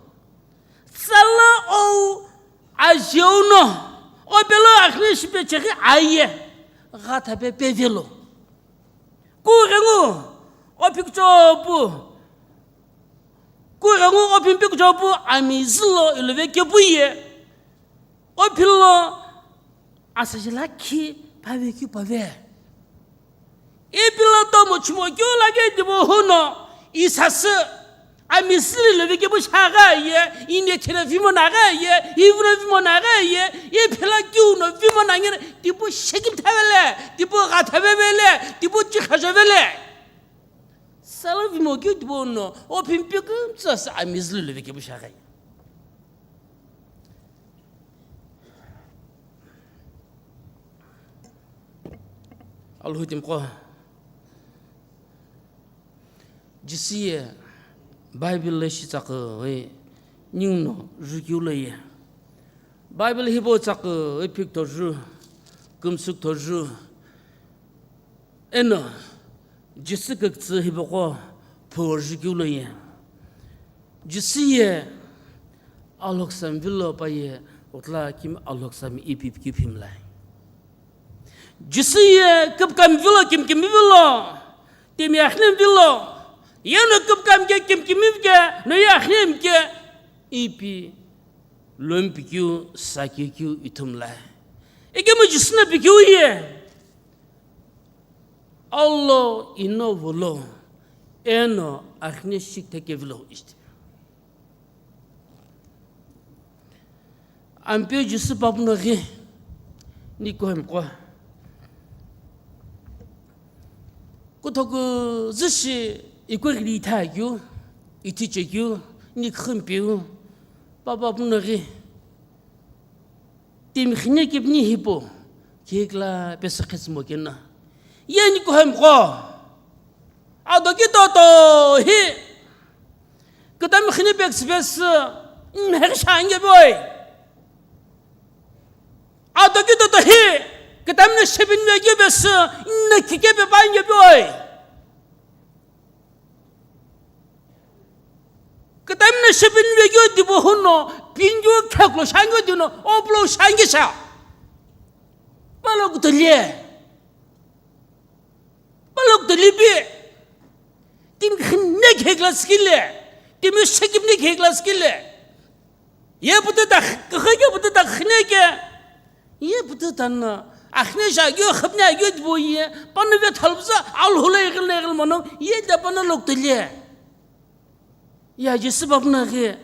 Tsala ou ajeuno, opelo akhine shipe cheghi aye, gha thape pevelo. Kughengu, opikuchopu, kughengu, opimpikuchopu, amizilo ilove kepuye, opilo, asajila khi pave keu pave. Ipilo tomo chimo keu lage dibo huno, isasü, amisili lo vikepu shagha ye, ine thina vimo nagha ye, ivuno vimo nagha ye, iphila keu no vimo nangere, tipu shekim thavele, tipu gha thavevele, tipu chikha jovele. Sala vimo keu dibo no, opimpi kümtsü asü amisili lo vikepu shagha ye. Alhutimiqo. Jisü ye Bible lo shi tsaküghi ningu no jukeu lo ye. Bible hipau tsaküghi phikutho ju, kümsükutho ju, eno Jisü küktsü hipaqo pho jukeu lo ye. Jisü ye alhoksami vilo pa ye, kutla kimi alhoksami ipi pikeu phimlai. Jisü ye küpükami vilo, kimikimi vilo, timi axinemi vilo, yeno küpükami ke, kimikimi ke, no ye axinemi ke, ipi lomi pikeu, sakeu keu ithumlai. Ikemu Jisü no pikeu ye, Allo ino volo, eno axine shikithe kevilo ishi. Ampeu Jisü papu no ghi, ni kuhemqo. Kuthoku züshi ikughi ithakeu, ithichekeu, ni khumpeu, pa papu no ghi. Timi xine kipni hipau, kikla pesü khetsümo keno. Ye ni kuhemqo. Ado ki toto hi. Kütami xine peküsü pesü, mheghi shange boi. Ado ki toto hi. Kütami no shipin ve ki pesü, ne kike pe pange boi. Kütami no shipin ve keu dibo huno, pingeu kheklo shangeu dino, oplo shangeu sha. Palo kutolie. Palo kutolie bi. Timi khine khekla skile. Timi shekimni khekla skile. Ye pututa, kükhe ke pututa khine ke. Ye pututa no, axine sha agyo, khapne agyo dibo ye, pano ve thalbza, alhula ighil ne ighil mono, ye da pano loktolie. Ya Jisü papu no ghi,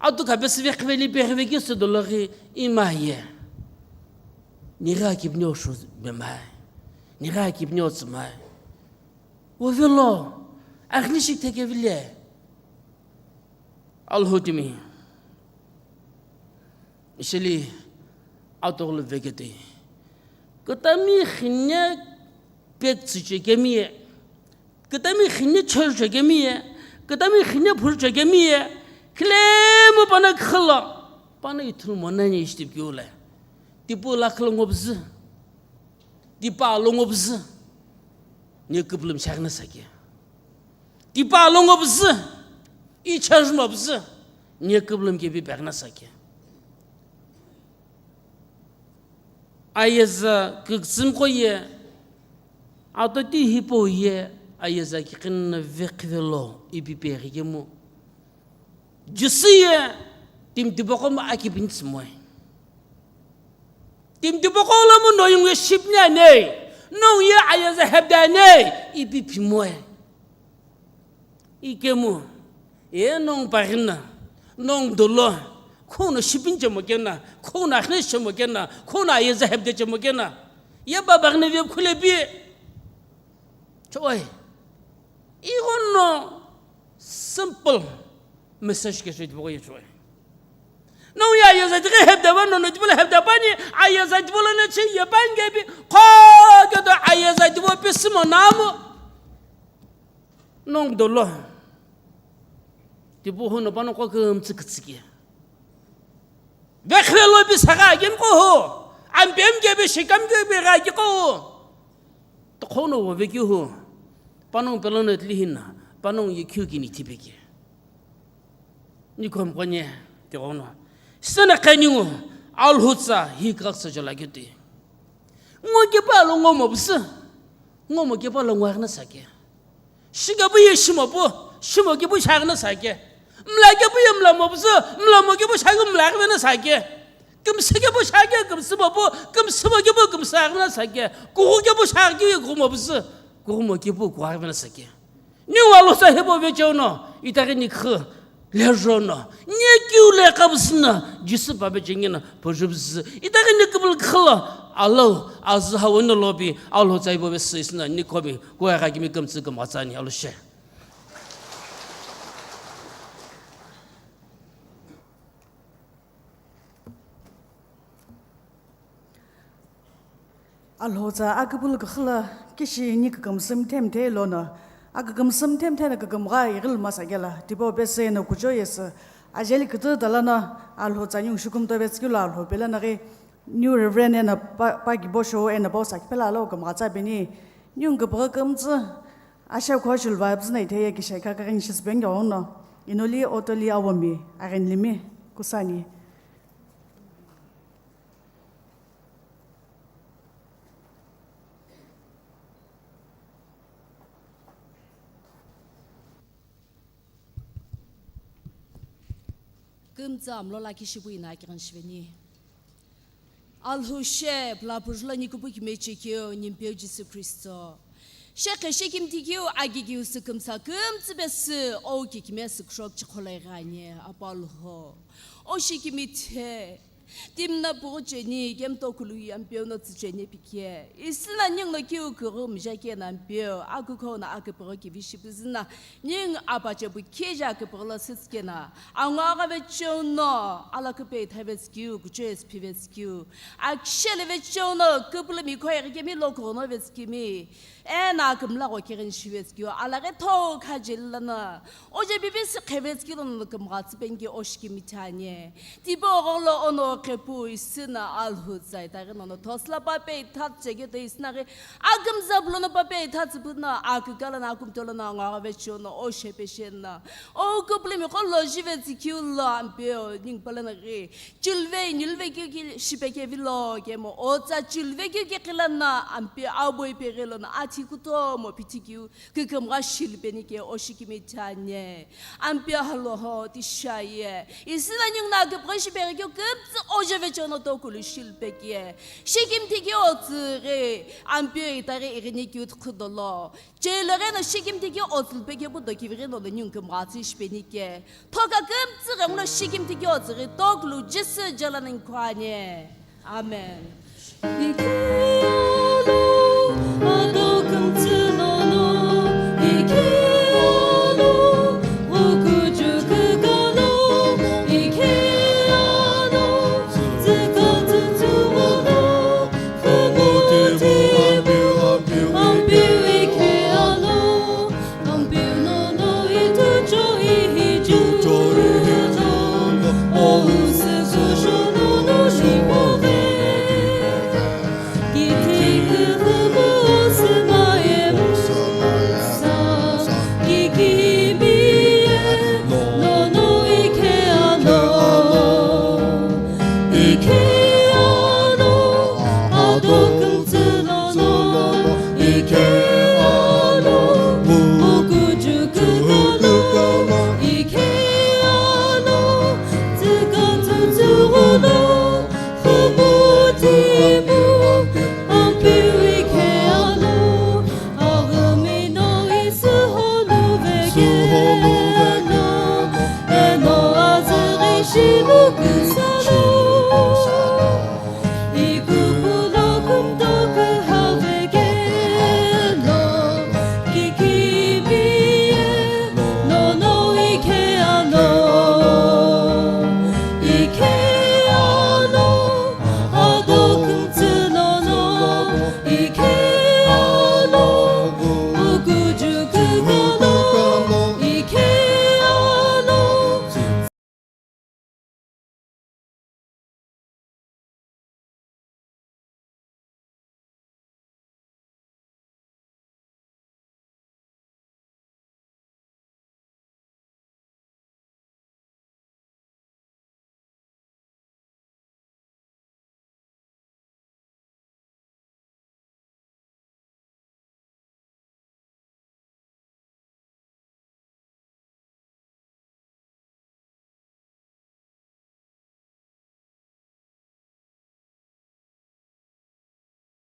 atu ka besi ve khiveli pe khive ke se dolo ghi, ima ye. Nigha kipni oshu bemai. Nigha kipni otsumai. Ovelo, axine shikithe kevile. Alhutimi. Ishili atoglu veketei. Kütami xine pekütsüche kemi ye. Kütami xine church kemi ye. Kütami xine phurche kemi ye. Khilemu pano khilo. Pano ithulu monani ishtip kiule. Tipu la khilo ngobzü. Tipa lo ngobzü, ne küpülüm shaghi na sake. Tipa lo ngobzü, i church mobzü, ne küpülüm kebi peghi na sake. Ayeza küktsümqo ye, atoti hipau ye, ayeza kiqinna veqhivelo ipi peghi kemu. Jisü ye timi tipaqo mu akipini tsümoi. Timi tipaqo lo mu no yungu ye shipni anei, no ye ayeza hepde anei, ipi phimoi. Ikemu, ye nongu paghina, nongu dolo, khono shipini chemo kena, khono akhne chemo kena, khono ayeza hepde chemo kena. Ye ba paghina ve khule bi. Choi. Ighono simple message ke sui tipaqo ye choi. No ya ayeza tighi hepde ba no no tipaqo hepde bani, ayeza tipaqo na chi ye bange bi, kho ke do ayeza tipaqo pisimo namu. Nongu dolo. Tipu hono pano ko kümtsü kütsüki. Vekhvelo bi saga gin ko ho. Ampem ke bi shikam ke bi ga ki ko ho. To khono wo ve ki ho. Panong pelo no tli hin na. Panong ye kyu ki ni tipe ki. Ni khom konye te ono. Sena khaningu alhutsa hi krak sa jala ki ti. Ngo ke pa lo ngo mo bus. Ngo mo ke pa lo ngwa na sa ke. Shikepu ye shimopu, shimo kepu shaghi na sa ke. Mla kepu ye mla mobuzü, mla mo kepu shaghi mla ghi vena sa ke. Kümsü kepu shaghi kümsü mopu, kümsü mo kepu kümsü ghi vena sa ke. Kughu kepu shaghi kughu mobuzü, kughu mo kepu kughu ghi vena sa ke. Ni walo sa hebo vecheo no, itaghi ni khü. Lejono, nye kiu le kabusüna, Jisü pape chengena, pojubusü. Itaghi nye kibul khla, alo, azü hawo no lobi, alo tsaibo be sisna, ni kobi, kuya gha kimi kümtsü küm atsani, alo she. Alhotsa aküpülü küxü la kishi ni kükümsü mthe mthe lono, Akükümsü mthe mthe no kükümgha ighiluma sakela, tipau pesü eno kuchou yesü, ajeli kütüta lono Alhou tsa ningu shikümtopetsü keu lo Alhou pelo no ghi, New Reverend eno pa-, pa kibo shou eno pau sakipela lo kümgha tsa peni, ningu küpüghü kümtsü, ashe kho shulva püzü no itheye kisha ika kaghi ni shisü peni ghenguno, inoli otoli awomi, aghenilimi, kusani. Kümtsü amlo lakhi shipu ina kighini shiveni. Alhou she, pulapuju lo ni kupu kimiye chekeu, ni Ampeu Jisü Khristo. She khe shikimthi keu, agi keu sü kümsa kümtsü pesü, ou kikimiye sü khrok chikholo ighani, Apa Alhou. O shikimthi, timi no püghü cheni, kemtokulu ye Ampeu no tsü cheni pike. Ishi no ningu no keu küghü mija keno Ampeu, akükho no aküpüghü kivi shipüzü no, ningu apache pu kije aküpüghü lo sütsü keno, angu agha vecheo no, alaküpe itha vetsü keu, kuchou yesü phi vetsü keu, akishele vecheo no, küpülümi kho ighi kemi lo kughuno vetsü kemi, eno akümla gho kighini shivetsü keu, alaghi thokha jeli lono, oje bibisi khevetsü keu lono kümgha tsü peni ke o shikimthi ani. Tipau gholo ono qhepu ishi no Alhou tsa itaghi nono thosüla pape itha tsü chekeu to ishi no ghi, akümza pu lono pape itha tsü pu no, aküka lono, akümtho lono, angu agha vecheo no, o shepe she no, o küpülümi kho lo jivetsü keu lo Ampeu, ningu pelo no ghi, chilve, nilve keu ki shipe kevi lo kemo, o tsa chilve keu ki kila no, Ampeu, abo ipeghi lono, athi kutomo pithi keu, kükümgha shilupeni ke o shikimthi ani. Ampeu Alhou tisha ye. Ishi no ningu no küpüghü shipeghi keu kümtsü oje vecheo no tokulu shilupe ke. Shikimthi keu o tsü ghi, Ampeu itaghi ighini keu tkhü dolo. Chelo ghi no shikimthi keu o tsü lupe ke pu do kivi ghi no lo ningu kümgha tsü shipeni ke. Thokha kümtsü ghenguno shikimthi keu o tsü ghi tokulu Jisü jela ningu khani. Amen.